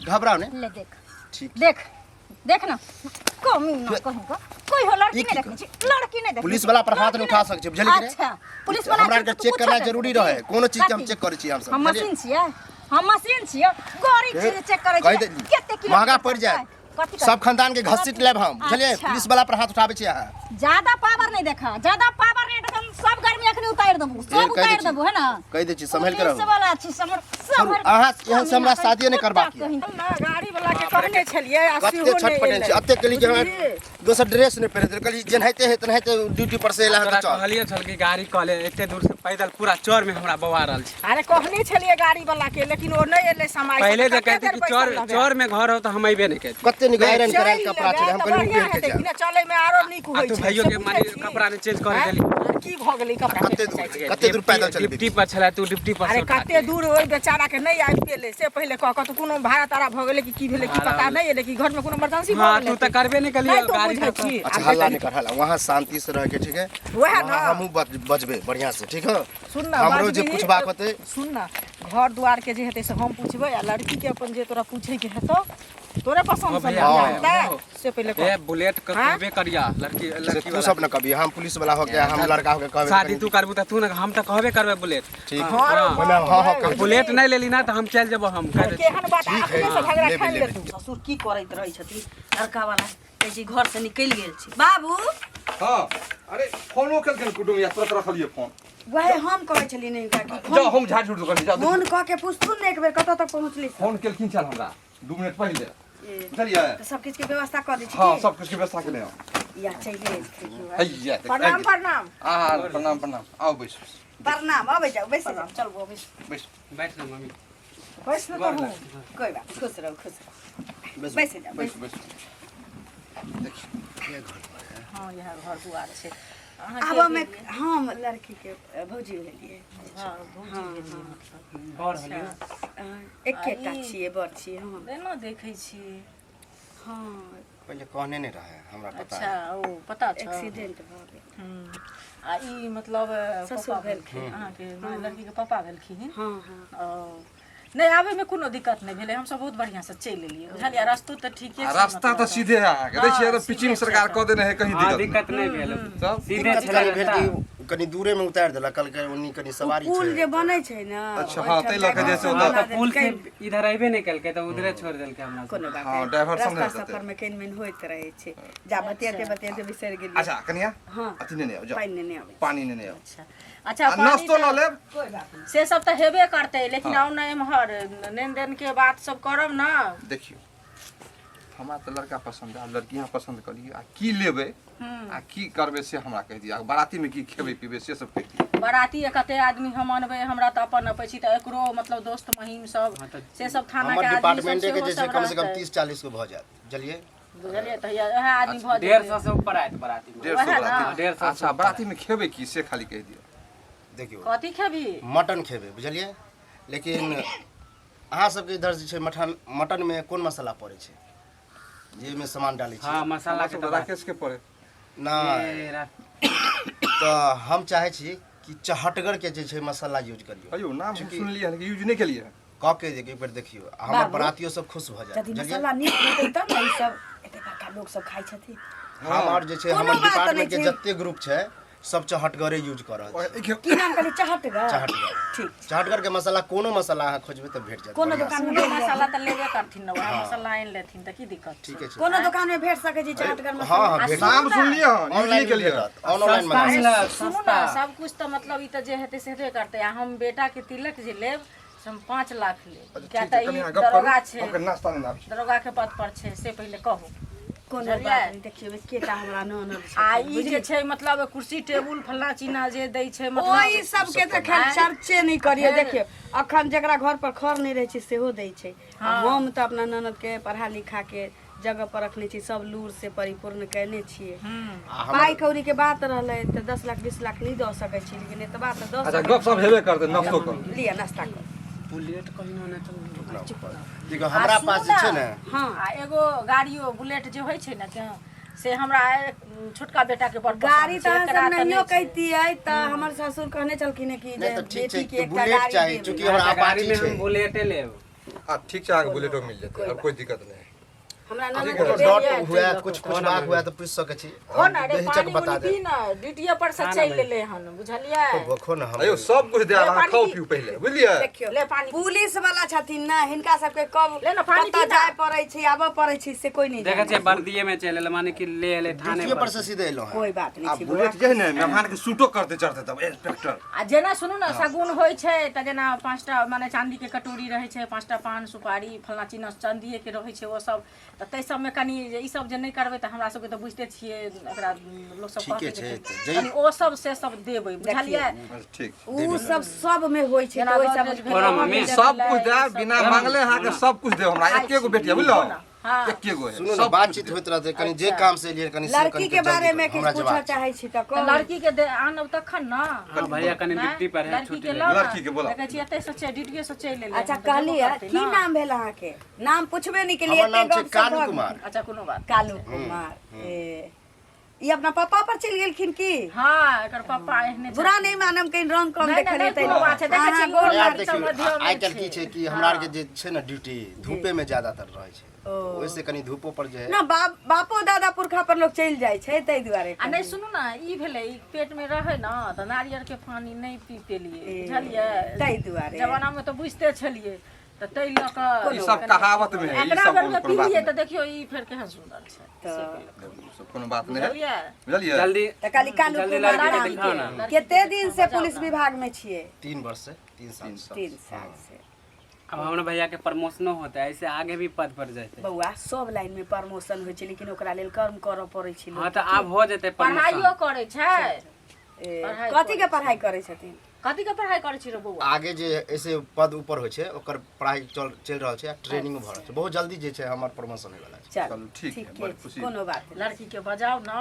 घबराउ ने। ले देख। ठीक। देख देख ना, कमी ना कहूँ का कोई हो लड़की ई नहीं की देखने छी, लड़की नहीं देखने पुलिस छी, वाला पर हाथ लड़की नहीं उठा सकै छी, बुझलियै कि नहि? अच्छा, पुलिस वाला हमरा छै आरके तऽ चेक कुछो करनाइ कर जरूरी सकै रहै, छी। कोनो चीज के हम कथी? चेक करै छी हमसब, हम बुझलियै? मशीन छियै, हम मशीन छियै, गाड़ी छियै जे चेक करै कहि छियै, दे- कते किलो महंगा पड़ि जायत। कथी सब खानदान के घसीट लेब हम, बुझलियै? अच्छा। पुलिस वाला पर हाथ उठाबै छी अहाँ। ज्यादा पावर नहीं देखा, ज्यादा पावर नहीं देखा, हम सब गर्मी अखनी उतार देबू, ए, सब कहि दै उतार छी। देबू, है ना? कहि दै छी, सम्हारि के पुलिस रहू। वाला छी, समर छोड़ू, समर अहाँ एहन से हमरा शादिये नहि करबाक यऽ। ना, गाड़ी वाला के कहने छलियै आ कते सेहो नहि छटपटेल एलै। छी, एते कहली कि हमरा बुझलियै? दोसर ड्रेस नहि पहिरे देल, कहली जेनाहिते हे तेनाहिते ड्यूटी पर से एला हन तोरा तऽ चल। कहलिए छल कि गाड़ी कहले एते दूर से पैदल पूरा चौर में हमरा बौआ रहल छै। अरे कहने छलियै गाड़ी वाला के, लेकिन ओ नहि एलै समय से, पहले तऽ जे कते कहती देर कि बैसल चौर रहबै? चौर में घर हो तो हम अइबे नहीं कहती। कते नीक आयरन चलि करायल कपड़ा लेबै छलै, हम तऽ कहली बढ़िआँ पहिर के हेतै कि जायब। ने, चलै में आरो नीक आ होइ तू छै, भाइयो से के बुझै माने छी? कपड़ा नहीं चेंज कर आँय? देली। आर की भऽ गेलै कपड़ा कते पहिर दूर जाइ छै? कते दूर पैदल चलबै? डिप्टी पर छलै तू डिप्टी पर से अरे उठा कते के। दूर ओहि बेचारा के नहि आबि गेलै से पहिले कह कऽ, तऽ कोनो भाड़ा ताड़ा भऽ गेलै कि की भेलै की भाड़ा पता नहि एलै, कि घर में कोनो इमरजेंसी भऽ हाँ गेलै। तू तऽ करबे नहीं कलिए नहि तो गाड़ी बुझै तऽ- छी। अच्छा हल्ला नहीं कर, हल्ला वहाँ शांति से रह के, ठीक है? वएह वहाँ ना। हमहूँ बजबै बढ़िया से, ठीक है? सुन ना, हमरो जे बाजबिही, पूछबाक होतै। सुन ना, घर द्वार के जे हेतै से हम पूछबै, आ लड़की के अपन जे तोरा पूछै के हेतौ तोरे पसंद से भैया, ना हाँ। हेतै से पहिले कह। ए बुलेट के हाँ? कहबे करिया लड़की से लड़की तू वाला। सब न कभी, हम पुलिस वाला हो के, हम लड़का हो के कहबे शादी करी। तू करबू तऽ तू न, हम तऽ कहबे करबे बुलेट। ठीक। हाँ। ओहिमे हम हाँ हाँ कहबै। बुलेट नहीं लेली ना तऽ हम चलि जेबो, हम कह दै छी। केहन बात ठीक है, अखने से झगड़ा लेबै, ठानि लेबै। लेतौ। ससुर की करैत रहै छथिन लड़का वाला, कहै छी घर से निकलि गेल छी बाबू। हाँ अरे फोनो केलखिन कुटुम या तुरंत रखलिए फोन। वएह हम कहै छलियै ने हिनका कि जाओ फोन हम झाड़ झूठ कर जाओ। फोन कऽ के पुछथुन ने एक बेर कतऽ तक पहुँचली। फोन केलखिन छल हमरा 2 मिनट पहिले, ए, बुझलियै? तऽ सब किछु के व्यवस्था कऽ दै छी हाँ की? सब कुछ के व्यवस्था केने हम। या चलि एलखिन। हैया देख, प्रणाम प्रणाम। आ प्रणाम प्रणाम, आओ बैसू। प्रणाम, अबै जाउ, बैस जाउ। चल बौ, बैस। बैसू। बैठ ना मम्मी। बैस ने तहूँ। कोइ बात नहीं, खुश रहू खुश रहू, बैस जाउ बैस। बैसू बैसू। देखियौ हाँ इएह घर दुआर छै। आब मे हम लड़की के भौजी भेलियै। हाँ, भौजी भेलियै मतलब। बड़ होलियै। अ, एकेटा छियै, बड़ छियै हम। एना देखै छी। हाँ पहिले कहने नहि रहै हमरा, पता। अच्छा ओ पता छौ? एक्सीडेंट भऽ गेल। हम्म। आ ई मतलब ससुर पप्पा भेलखिन। अहाँके, माने लड़की के पापा भेलखिन। हाँ हाँ। ओ नहि आबै में कोनो दिक्कत नहि भेलै, हमसब बहुत बढ़िआँ से चलि एलियै, बुझलियै? रस्तो तऽ ठीके आ छै, रास्ता मतलब तऽ सीधे है अहाँके, दै छियै हाँ, पिचिंग सीधे सरकार छै। कऽ देने है, कहीं हाँ दिक्कत दिक्कत नहीं भेल, तब सीधे दिक्कत छलै कनि भेल रास्ता। कि कनि दूरे में उतारि देलक, कहलकै ओन्नी कनि सवारी पुल छै। जे बनै छै ने। अच्छा, हाँ, ताहि लऽ कऽ जे छै हाँ ओतऽ तऽ पुल से इधर अइबे नहीं केलकै तऽ उधरे छोड़ देलकै हमरा सब। कोनो बात हाँ, नहि, डाइवर्सन रास्ता हेतै। सफर में कनि मनि होइत रहै छै। जा बतियाते बतियाते बिसरि गेलियै। अच्छा कनिया, हाँ। अथी नेने आउ, जाउ। पानि नेने आबै। पानी नेने आउ। अच्छा अच्छा, आ पानि नाश्तो तऽ- लऽ लेब। कोइ बात नहि, से सब तऽ हेबे करतै, लेकिन हाँ। आउ ने एम्हर, लेन देन के बात सब करब ना। देखियौ हमरा तऽ लड़का पसंद है, लड़की अहाँ पसंद कऽ लियौ, आ की लेबै आ की करबै से हमरा कहि दिअ, आ बाराती में की खेबै पीबै से सब कहि दिअ। बाराती कते आदमी हम अनबै? हमरा तऽ अपन अपै छी, तऽ एकरो मतलब दोस्त महिम सब हाँ, तऽ से सब थाना हमर के आदमी सब डिपार्टमेंटे के सेहो जे छै सब कम से कम रहतै। 30 40 गो भऽ जायत, बुझलियै? बुझलियै तऽ हैया उएह आदमी भऽ 150 जेतै। से ऊपर आयत बाराती में। 150 वएह ना। बाराती। 150 अच्छा बाराती में खेबै की से खाली कहि दिअ। देखियौ कथी खेबही? मटन खेबै, बुझलियै? लेकिन अहाँ सबके इधर जे छै मटन, मटन में कोन मसाला पड़ै छै जाहिमे सामान डालै हाँ छियै? मसाला के तऽ तऽ बात राकेश के पड़े नहि ए, तऽ हम चाहै छी कि चहटगर के जे छै मसाला यूज करियौ। अयौ नाम हम सुनलियै हन, यूज नहि केलियै हन। कऽ के जे एक बेर देखियौ, आ हमर बाबू, बरातियो सब खुश भऽ जायत, यदि बुझलियै? मसाला नीक हेतै तब ने ई सब एते बड़का लोक सब खाइ छथिन। हम आओर जे छै कोनो हमर बात नहि डिपार्टमेंट के छै। जते ग्रुप छै सब चहटगरे यूज कऽ रहल छै। की नाम कहली? चहटगर? चहटगर। ठीक छै। चहटगर के मसाला, कोनो मसाला अहाँ खोजबै तऽ भेट जायत कोनो बढ़िआँ से। दोकान में कोनो भेट जायत। मसाला तऽ लेबे करथिन ने, वएह मसाला आनि लेथिन तऽ की दिक्कत छै? ठीके छै। कोनो दोकान में भेट सकै छै चहटगर हँ मसाला? हँ भेट नाम जायत। सुनलियै हन, यूज नहि ऑनलाइन केलियै हन। भेटत, ऑनलाइन सस्ता मंगा मिलत, सुनू सस्ता। ने, सब कुछ तऽ मतलब ई तऽ जे हेतै से हेबे करतै, आ हम बेटा के तिलक जे लेब से हम 5 लाख लेब, अच्छा किया ठीक तऽ छै, ई कनि अहाँ गप करू, दरोगा छै, हम कनि नाश्ता नेने आबै छी। दरोगा के पद पर छै, से पहिले कहू। कोनो बुझलियै? बात नहि, देखियौ एकेटा हमरा ननद आ छथिन, ई जे बुझलियै? छै मतलब कुर्सी टेबुल फल्लाँ चिन्ना जे दै छै ओहि मतलब सबके तऽ खैर चर्चे नहि करियौ। देखियौ अखन जकरा घर पर खर नहि रहै छै सेहो दै छै, आ हम तऽ अपना ननद के पढ़ा लिखा के जगह पर रखने छी, सब लूर से परिपूर्ण कयने छियै। आ पाइ हमर कौड़ी के बात रहलै तऽ 10 लाख 20 लाख नहि दऽ सकै छी, लेकिन एतबा तऽ दऽ अच्छा सकै। गप सब हेबे करतै, नाश्तो करू। लिअ नाश्ता करू। बुलेट कहीं ना चल। देखियौ हमरा आ सुनू पास जे छै ने, ने। हाँ। आ एगो गाड़ियो बुलेट जे होइ छै ने के, से हमरा छोटका बेटा के बड़ पसंद गाड़ी छै, तऽ अहाँ एकरा सब तऽ नहियो नहि छै। कहितियै तऽ हमर ससुर कहने छलखिन कि नहि जे तऽ ठीक छै बेटी के तऽ एकटा बुलेट गाड़ी चाही, देबै। चूँकि हमरा गाड़ी अपाची में छै। हम बुलेटे लेब। आ ठीक छै, अहाँके बुलेटो मिल जेतै, और कोई दिक्कत नहीं। हमरा ननद कोनो के डॉट बेटी हुए, कुछ पूछबाक हुए तऽ पूछि सकै छी। खो ना रे, बेहिचक पानी बता उनी देब। पी ना, ड्यूटिए पर से चलि एलै हन, बुझलियै? खो ना हम। अयो सब कुछ देब, ले अहाँ पानी खाउ पी। पीउ पहिले, बुझलियै? देखियौ, ले पानी। पुलिस वाला छथिन ना, हिनका सबके कब ले ना, पानी कतऽ पी ना। जाय पड़ै छै, आबऽ पड़ै छै, से कोई नहीं देखै जानै। छियै बर्दिये में चलि एलै, माने कि ले एलै थाने ड्यूटिए पर। पर से सीधे एलहुँ हँ। कोई बात नहीं आ छै बुलेट जे है ने, मेहमान के सूटो करते चढ़ते तब इंस्पेक्टर। आ जेना सुनू ने, शगुन होइ छै तऽ जेना 5टा माने चाँदीके कटोरी रहै छै, 5टा पान सुपारी फलना चिन्ना चाँदिएके रहै छै ओ सब, तऽ ताहि सबमे कनि जे ई सब जे नहि करबै तऽ हमरा सबके तऽ बुझिते छियै, एकरा लोक सब ठीके कहतै छै, जे तऽ कनि ओ सब से सब देबै, बुझलियै? ठीक। उ सब सब में होइ छै, जेना तऽ ओहि सब गोदरेज भेलै, बड़ा मम्मी, सब कुछ देब, सब बिना मांगले अहाँके सब कुछ देब। हमरा एके गो बेटी है, बुझलहुँ? हाँ। एके गो है। सुनू ने, सब कुछ बातचीत देब। होइत रहतै, कनि जे काम से एलियै कनि से लड़की कनि के बारे में जल्दी किछु हमरा पूछऽ जवाब। चाहै छी तऽ तऽ कहू। लड़की के आनब तखन ने। हाँ भैया कनि ड्यूटी पर है, लड़की छुट्टी के ले। लाउ ने। लड़की के बोलाउ। देखै छियै एतै से चलि, ड्यूटिए से चलि एलै। अच्छा हन, तऽ जेबो कहलियै, करतै की ने। नाम भेल अहाँके? नाम पुछबे नहि केलियै। हमर नाम एते छै गप कालू सप। कुमार। अच्छा कोनो बात। कालू कुमार, ए ई अपना पापा पर चलि गेलखिन की? हाँ, एकर पापा एहने बुरा नहीं मानम, कहीं रंग कम नहि, नहि, देखलियै नहि, कोनो बात छै। देखै अहाँ छियै, गोर इहो यार लड़की देखियौ, सब मध्यमे आइ काल्हि की छै कि हमरा आरके जे छै ने ड्यूटी धूपे में ज्यादातर रहै छै, ओहिसे कनि धूपो पर जे है ना, बाप बापो दादा पुरखा पर लोग चलि जाइ छै, ताहि दुआरे। आ नहि सुनू ने, ई भेलै, ई पेट में रहै ने तऽ नारियल के पानी नहि पी पेलियै, बुझलियै? ताहि दुआरे। जमाना में तऽ बुझिते छलियै, तऽ ताहि लऽ कऽ ई सब कहावत में है, ई एकरा सब बेर में कोनो बात पीलियै नहीं। तऽ देखियौ ई फेर केहन सुन्दर छै, से कहलक। ई सब कोनो बात नहीं है, बुझलियै? बुझलियै? जल्दी तऽ कहली कालू जल्दी कुमार लड़की के नाम दिखाओ ना। कते दिन से पुलिस विभाग में छियै? 3 वर्ष से, 3 साल से। 3 साल से। अब हमरा भैया के प्रमोशनो होता है, ऐसे आगे भी पद पर जाते। बौआ, सब लाइन में प्रमोशन होइ छै, लेकिन ओकरा लेल कर्म करऽ पड़ै छै। हाँ तऽ आब हो जेतै प्रमोशन। पढ़ाइयो करै छै। ए, पढ़ाइ कथी के पढ़ाइ करै छथिन? कथी के पढ़ाइ करै छी रे बौआ? आगे जे ऐसे पद ऊपर होइ छै ओकर पढ़ाइ चलि रहल छै आ ट्रेनिंग भऽ रहल छै। बहुत जल्दी जे छै हमर प्रमोशन होय वाला छै। चल चलू, ठीक है, ठीके बड़ छै, खुशी। कोनो बात नहि। लड़की के बजाउ ने।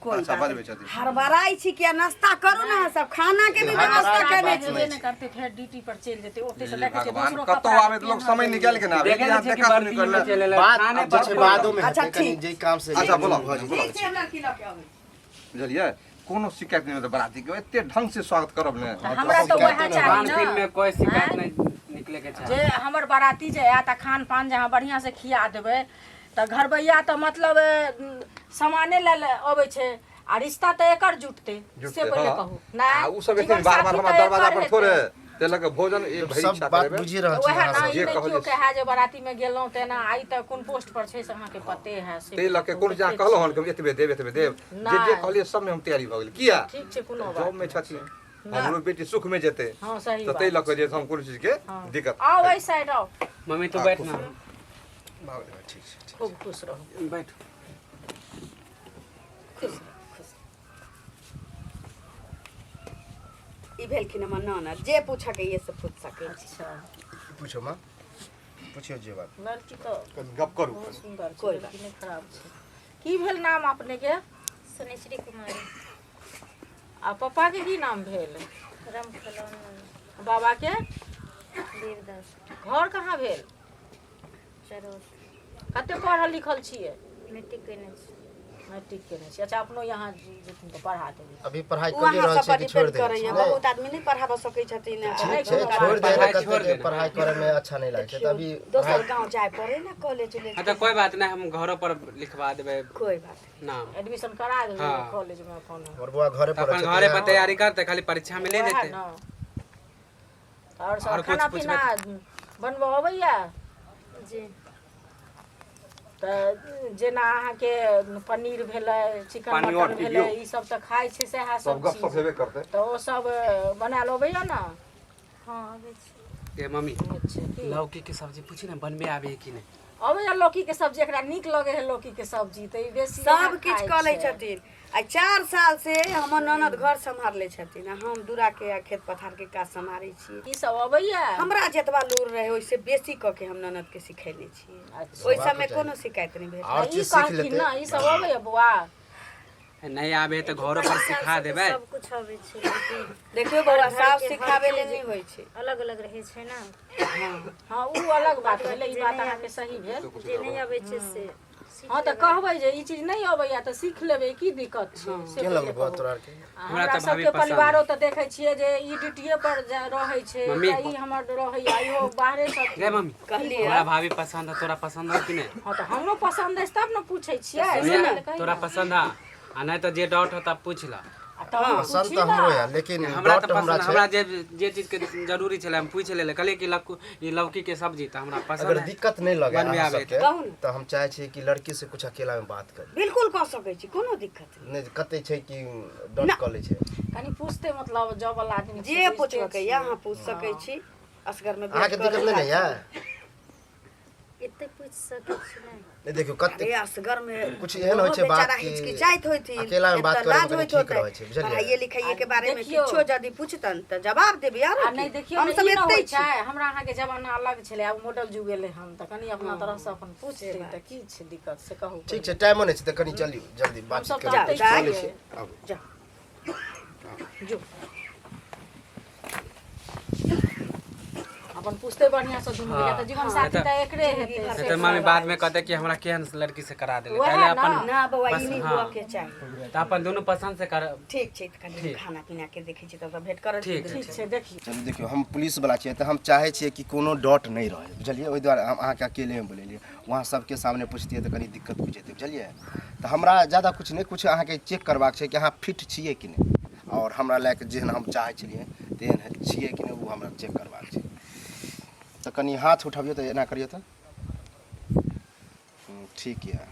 कोई अच्छा, बात बजबै छथिन। हड़बड़ाइ छी किया? नाश्ता करू ने अहाँ सब, खाना के भी व्यवस्था हड़बड़ाइ के केने बात छी। नहि नहि करतै, फेर ड्यूटी पर चलि जेतै ओतै से हे देखै छियै भगवान, दोसरो कतौ कपड़ा आबे तऽ लोग समय निकालि के ना आबे। देखे यहाँ नहि छै कि देखा सुनी बर्दिये में करले। चलि एलै, बात थाने आब जे पर छै बादो में अच्छा, हेतै, कनि ठीक। जे काम से अच्छा, बोलाउ, भऽ जेतै। बोलाउ। ठीक छै, हम लड़की लऽ के अबै छी। बुझलियै, कोनो शिकायत नहि होतै बराती के, एते ढंग से स्वागत करब ने। हमरा तऽ वएह चाही खान ने। पीन में कोई शिकायत नहीं निकले के चाही। जे हमर बाराती जे आयत आ खान पान जे अहाँ बढ़िआँ से खिया देबै तऽ घरबैया तऽ मतलब सामाने लए अबै छै आ रिश्ता तऽ एकर जुटतै, से जुटतै, पहिले हाँ। कहू। नहि, आ उ सब जीवन एखन बार बार साथी हमरा तऽ दरवाजा एकर पर थोड़े हेतै। तेलक भोजन ई भरि सब इच्छा बात करेबै। बुझि रहल तऽ छी वएह अहाँ ने, सब। ई जे नहि कहलियै केओ कहए जे बारातीमे गेलहुँ तेना, आइ तऽ कोन पोस्ट पर छै से अहाँके पते है से। ताहि लऽ के कोनो चीज कहलहुँ हन कि हम एतबे देब, एतबे देब, जे जे नहि। कहलियै सबमे हम तैयारी भऽ गेल। किया? ठीक छै, कोनो बात जॉब में छथिन, हमरो बेटी सुख में जेतै। हाँ सही तऽ ताहि बात। लऽ कऽ जे हम कोनो चीज के दिक्कत। आउ एहि साइड आउ। मम्मी तू बैठ ना। ठीक छै। खूब खुश रहू। बैठ। खुश रहू, खुश रहू। ई भेलखिन हमर ननद, जे पूछऽ के ये से पूछ सकै छी। अच्छा पूछो माँ, पूछियो जे बात। लड़की तऽ कनि गप करू। बहुत सुन्दर छै। कोई लड़की नहि खराब छै। की भेल नाम अपने के? सुनिश्री कुमारी। आ पप्पा के की नाम भेल? राम खेलौना। बाबा के? वीरदास। घर कहाँ भेल? चरौत। कते पढ़ल लिखल छियै? मैट्रिक केने छी। मैट्रिक केने छी। अच्छा, अपनो यहाँ जेथिन तऽ पढ़ा देबै। अभी पढ़ाई ओ कर अहाँ रहल सब छै पर कि छोड़ डिपेंड देने करैया, छै? बहुत आदमी नहि पढ़ाबऽ सकै छथिन। ठीक छै, कोनो छोड़ बात दे। पढ़ाई कते छोड़ के देने। पढ़ाई करे में अच्छा नहीं लागै छै तऽ अभी दोसर गाँव जाय पड़े ने कॉलेज उलेज। हाँ तो कोई बात नहीं, हम घरों पर लिखवा देबै कोई बात नहीं। नाम। एडमिशन करा देबै हाँ। कॉलेज में अपन। हमर बौआ घरे तऽ पढ़ै अपन छै। घरे पर तैयारी करतै, खाली परीक्षा में ले वएह जेतै। ने। और सब और कुछ खाना पूछबै? पीना बनबऽ अबैया? जी। तऽ जेना अहाँके पनीर भेलै, चिकन पानी और मटन पी भेलै, लियौ। ई सब तऽ खाइ छै सएह सब सब गप सप चीज। हेबे करतै। तऽ ओ सब बनायल अबैया ने? हाँ अबै छै। ए मम्मी, अच्छा, की? लौकी के सब्जी पूछी ना बनबे आबे है कि नहीं। अबैया लौकी के सब्जी? एकरा नीक लगै है लौकी के सब्जी, तऽ ई बेसी सब इएह किछु खाइ कऽ लै छै। छथिन। आ 4 साल से हमर ननद घर सम्हारले छथिन आ हम दूरा के आ खेत पथार के काज सम्हारै छी। ई सब अबैया? हमरा जतबा लूर रहे ओहिसे बेसी कऽ के हम ननद के सिखेने छियै। अच्छा। ओहि सबमे कोनो शिकायत नहि भेल। और ई चीज सीख कहलखिन लेतै। ने, ई सब अबैया बौआ? नहीं आबे तऽ घरों पर सिखा देबै। सब कुछ अबै छै, लेकिन देखियौ बौआ, हर साउस के हर सिखाबै ले चीज नहि होइ छै। अलग अलग रहै छै ने। हाँ, उ अलग बात भेलै, ई बात अहाँके सही भेल। जे नहि अबै छै से। हँ तऽ कहबै जे ई चीज नहि अबैया तऽ सीख लेबै की दिक्कत छै से केहन लगल बौआ तोरा आरके? आ हमरा हमरा तऽ भाभी सबके पसंद परिवारो तऽ देखै छियै जे ई ड्यूटिए पर रहै छै मम्मी। तऽ ई हमर रहैया इहो बाहरे सब गे मम्मी कहलियै हमरा भाभी पसंद है तोरा पसंद है कि नहीं हँ तऽ हमरो पसन्द अछि तब ने पूछै छियै भैया, तोरा पसंद है आ नहीं तो जे डाउट हो तब पूछ ला आ तब पसंद तऽ हमरो है लेकिन हमरा डाउट तऽ हमरा पसंद छै हमरा जे जे चीज के जरूरी छलै हम पूछि लेले कहलियै कि लक्कू ई लौकी के सब्जी तऽ हमरा पसंद अगर है दिक्कत नहीं लगे बनबे अहाँ आबै सबके कहू ने। तऽ हम चाहे छियै कि लड़की से कुछ अकेला में बात करी बिल्कुल कऽ सकै छी कोनो दिक्कत नहि नहि कते छै कि डट कऽ लै छै कनि पूछते मतलब जॉब वाला आदमी जे पूछबके यऽ अहाँ पूछ सकै छी असगर में अहाँके दिक्कत नहि ने यऽ एते पूछ सकै छी नहि नहि देखियौ कते अरे असगर में कुछ एहन होइ छै बात बेचारा कि हिचकिचाइत होथिन अकेला में बात एतऽ करैमे लाज कनि होइत ठीक होतै। रहै छै, बुझलियै? पढ़ाइए लिखाइए के बारे में देखियौ। किछो यदि पूछतन तऽ जवाब देबै आरो आ नहि की? देखियौ हम ने सब ई न एतै होइ छी छै हमरा अहाँके जमाना अलग छलै आब मॉडल जुग एलै हन तऽ कनि अपना तरहसँ अपन पूछतै तऽ की छै दिक्कत से कहू ठीक छै टाइमो नहि छै तऽ कनि चलियौ जल्दी बातचीत हमसब करी तऽ चलै छियै। छी आबू जा जो अपन पूछते बढ़िया से दुनू हाँ। तऽ जीवन साथी तऽ एकरे हेतै नहीं तऽ मम्मी बाद में कहते कि हमरा केहन लड़की से करा देले वएह पहले ना। अपन ना बौआ ई बस, नहि हाँ। हुअ के चाही तऽ अपन दुनू पसंद से कर ठीक छै तऽ कनि हम खाना पीना के देखै छी तब तऽ भेंट करब ठीक ठीक छै देखियौ चलू देखियौ हम पुलिस वाला छियै तऽ हम चाहै छियै कि कोनो डॉट नहि रहै बुझलियै ओहि दुआरे हम अहाँके अकेलेमे बोलेलियै वहाँ सबके सामने पुछतियै तऽ कनि दिक्कत बुझेतै बुझलियै तऽ हमरा ज्यादा किछु नहि किछु अहाँके चेक करबाक छै कि अहाँ फिट छियै कि नहि आओर हमरा लए कऽ जेहन हम चाहै छलियै तेहन छियै कि नहि ओ हमरा चेक करबाक छै तऽ कनि हाथ उठबियौ तऽ एना करियौ तऽ ठीक यऽ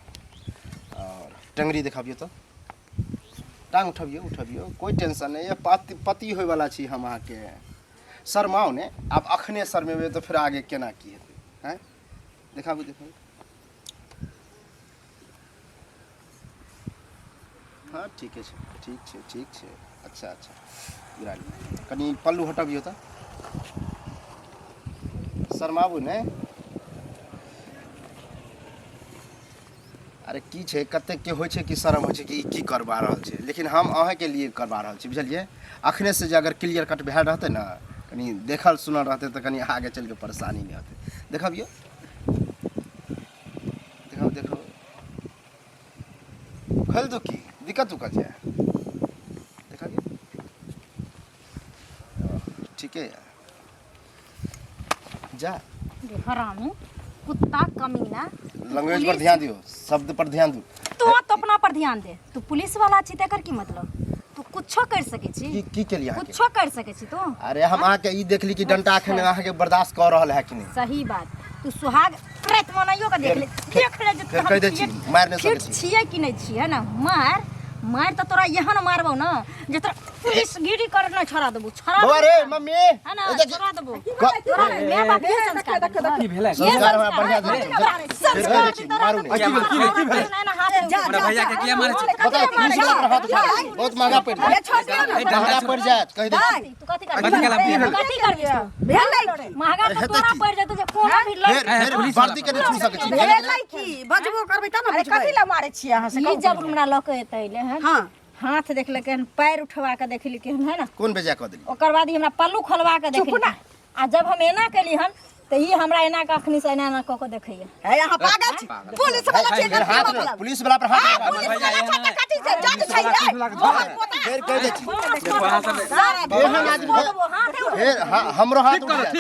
आओर टङ्गरी देखाबियौ तऽ टांग उठबियौ उठबियौ कोइ टेंशन नहि यऽ पति पति होइवला छी हम अहाँके शरमाउ ने आब अखने शरमेबै तऽ फेर आगे केना की हेतै आँय देखाबू देखाबू हँ ठीके छै ठीक छै ठीक छै अच्छा अच्छा गिरा लिअ कनि पल्लू हटबियौ तऽ शरमाबू ने अरे की छै कतेकके होइ छै कि शरम होइ छै कि ई की करबा रहल छै लेकिन हम अहाँके लिए करबा रहल छी बुझलियै अखने से जे अगर क्लियर कट भेल रहतै ने कनि देखल सुनल रहतै तऽ कनि आगे चलि कऽ परेशानी नहि होतै देखबियौ देखो देखो खोल दू की दिक्कत उक्कत छै देखलियै ठीके यऽ जा रे हरामी कुत्ता कमीना लैंग्वेज पर ध्यान दियौ शब्द पर ध्यान दियौ तू तो अपना पर ध्यान दे तू पुलिस वाला छी तेकर की मतलब तू कुछो कर सकै छी की की केलियै अहाँके कुछो कर सकै छी तू अरे हम अहाँके ई देखली कि डंटा एखन अहाँके बर्दाश्त कऽ रहल है कि नहि सही बात तू सुहाग राति मनाइयो के देख ले देख ले जे फेर कहि दै छी, मारि नहि सकै फिट छी। छियै कि नहि छियै है ना मार मार तऽ तोरा एहन मारबौ ना जे तोरा पुलिस गिरी कर ना छोड़ा देबौ छोड़ा बौआ रे मम्मी है ना ए देखी छोड़ा देबौ क- तोरा माय बाप के संस्कार देलकौ। की भेलै ये संस्कार हमरा बढ़िया संस्कार, देलकै। हाँ, फेर कहि दै छी, मारू नहि की भेल की भेल की भेल ना, ना, हाथ जा, हमरा भैया के किया मारै छै बता पुलिस वाला पर हाथ उठा दै छी, बहुत महंगा पड़ि जायत छोड़ दियौ ने महंगा पड़ि जायत कहि दै छी तू कथी कथी केला? करबी कथी करबी तू? भेलै महंगा अरे तऽ हेतै तोरा की? पड़ि जेतौ जे कोनो भी लड़ फेर फेर वर्दी के नहि छू सकै छी भेलै की बजबो करबै तब ने अरे बुझबै कथी लए मारै छियै अहाँ से ई जब हमरा लऽ के एतै ले हन हँ हाथ देखलकै हन पैर उठवा के देखलकै हन है ना कोन बेजा कऽ देली ओकर बाद ई हमरा पल्लू खोलवा के देखलकै आ जब हम एना केली हन तऽ ई हमरा एना के अखनी से एना एना कऽ के देखैया है अहाँ पागल छी पुलिस वाला छी फेर हाथ मतलब पुलिस वाला पर हाथ लगा पुलिस वाला छै तऽ कथी छै जज छै रे तोहर पोता फेर कहि दै छी देखो अहाँ सब एहन आदमी फेर हाँ, हमरो हाथ उठ जायत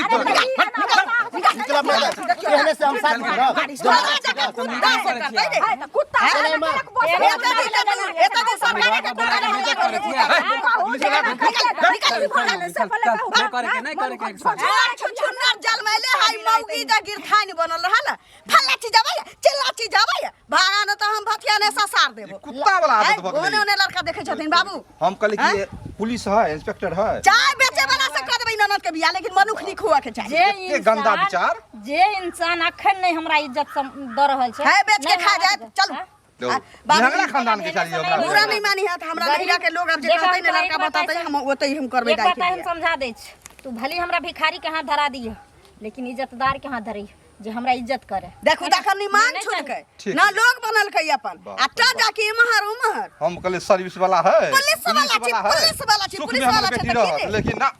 निकलब नहि जायत। एहने से हम साथ करब तोरा जकाँ कुत्ता से करतै रे कुत्ता चलै माँ। एते दिन एते दिन सरकारे के कुत्ता रहै करे छियै। निकल निकल नहि करे के नहि करे के एक साथ छुछुन्नर जलमैले हाय मौगी जा गिरथानि बनल रहल फल्ला चीज आबै चिल्ला चीज आबै भागा न तऽ हम भथिया ने ससार देबो कुत्ता वाला आदत भऽ ओने गेलै ओने लड़का देखै छथिन बाबू हम कहली कि पुलिस है इंस्पेक्टर है चाय बेचे वाला से कऽ देबै ननद के बियाह लेकिन मनुख नीक हुआ के चाही जे एते गंदा इंसान विचार। जे इंसान अखन नहीं हमरा इज्जत दऽ रहल छै है बेच के नहि खा हमरा जायत इज्जत- चलू हाँ? देखो, आ, बाबू निहंगरा खानदान के चाहिए हमरा बुरा नहीं मानी है हमरा गरीब- नैहरा के लोग अब जे देखो, कहतै ने हम तोरा लड़का एक बात बततै ऐसा- हम ओतै हम करबै एक दाइ बात के हम बियाह। समझा दै छी तू भले हमरा भिखारी के हाथ धरा दिह लेकिन इज्जतदार के हाथ धरी जे हमरा इज्जत करे देखू तखन निमान नहि छुटकै ठीक। ना लोग बनलकै अपन बाप आ रे टा जाके इम्हर उम्हर हम कहले सर्विस वाला है पुलिस वाला छी, पुलिस वाला छी, सुख पुलिस में हमर वाला छै बेटी तऽ की रहत रे? लेकिन ना